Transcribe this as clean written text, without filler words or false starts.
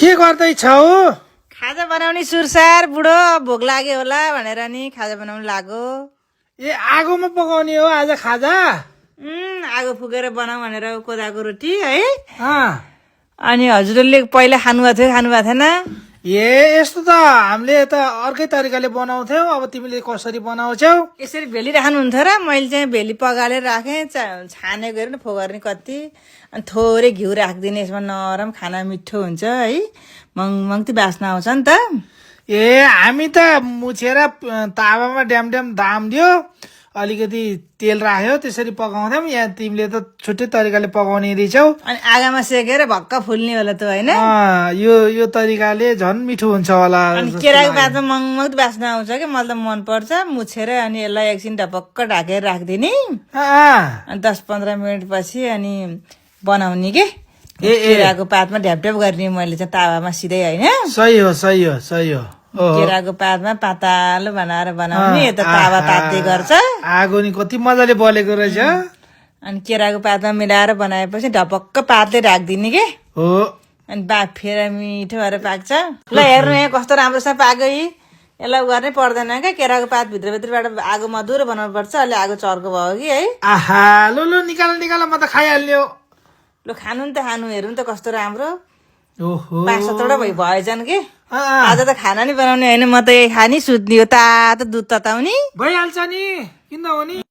के गर्दैछौ? खाजा बनाउने सुरसार बुढो भोक लाग्यो होला भनेर नि खाजा बनाउनु लाग्यो। ए आगोमा पकाउने हो आज खाजा? आगो फुकेर बनाऊ भनेर कोदाको रोटी है। अनि हजुरले पहिला खानुभएको थिएन? ए यस्तो त हामीले त अर्कै तरिकाले बनाउँथ्यौ, अब तिमीले कसरी बनाउँछौ? यसरी भेली राख्नुहुन्थ्यो र मैले चाहिँ भेली पगालेर राखेँ, छानेको हेर्नु फोगर्ने कति, अनि थोरै घिउ राखिदिने, यसमा नरम खाना मिठो हुन्छ है, मङमङती बास्ना आउँछ नि त। ए हामी त मुछेर तावामा ड्याम दाम दियो, अलिकति तेल राख्यो, त्यसरी पकाउँथ्यौं। यहाँ तिमीले त छुट्टै तरिकाले पकाउने रहेछौ। अनि आगामा सेकेर भक्क फुल्ने होला त होइन? यो तरिकाले झन् मिठो हुन्छ होला। अनि केराको पातमा मङमङती बास्ना आउँछ कि, मलाई त मन पर्छ। मुछेर अनि यसलाई एकछिन ढपक्क ढाकेर राखिदिने, अनि 10-15 मिनट पछि अनि बनाउने के। केराको पातमा ढ्याप गर्ने मैले चाहिँ तावामा सिधै होइन। सही हो। केराको पातमा पातालो बनाएर बनाउने, यो त तावा तात्दै गर्छ। आगो नि कति मजाले बलेको रहेछ। अनि केराको पातमा मिलाएर बनाएपछि ढपक्क पातले राखिदिने के हो, अनि फेर मिठो भएर पाक्छ। ल हेर्नु यहाँ कस्तो राम्रोसँग पाक्यो। यसलाई गर्नै पर्दैन क्या, केराको पात भित्रबाट आगो मधुरो बनाउनु पर्छ। अहिले आगो चर्को भयो कि है। आहा लो निकाल म त खाइहाल्ने हो। ल खानु नि त, खानु हेर्नु नि त कस्तो राम्रो। ओहो 5-7वटा भएछन् कि। आज त खाना नि बनाउने होइन, म त यही खाने सुत्ने हो, तातो दुध तताउने भइहाल्छ नि, किन नहुने।